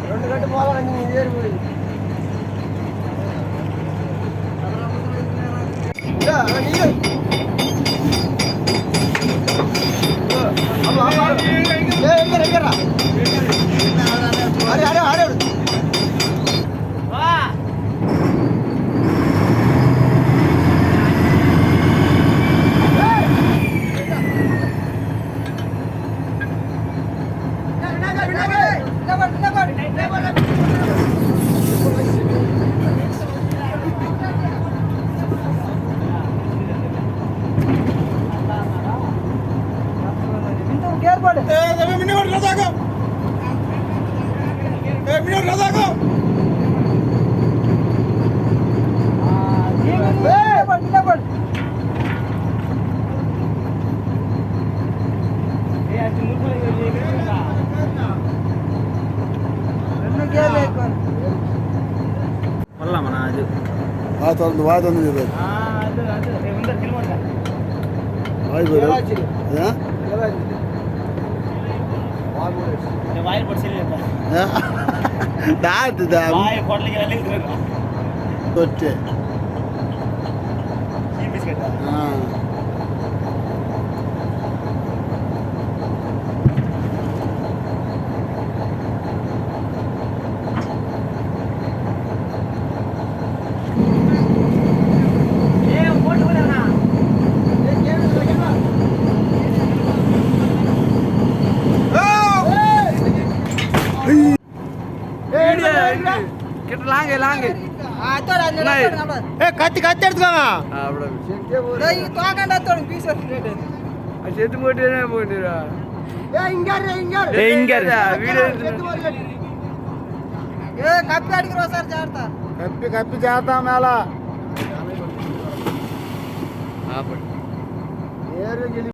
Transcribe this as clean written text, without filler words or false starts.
రెండు గంటలు పోవాలని అరే అరే అరే. వాయి వాయి తొందర వాయి వచ్చే. కత్తి కత్తి ఎడుతుకోమా. చేతి పోటీనే పోటీరా. కప్పి అడిగిరు ఒకసారి జాగ్రత్త. కప్పి కప్పి చేద్దాం మేళ.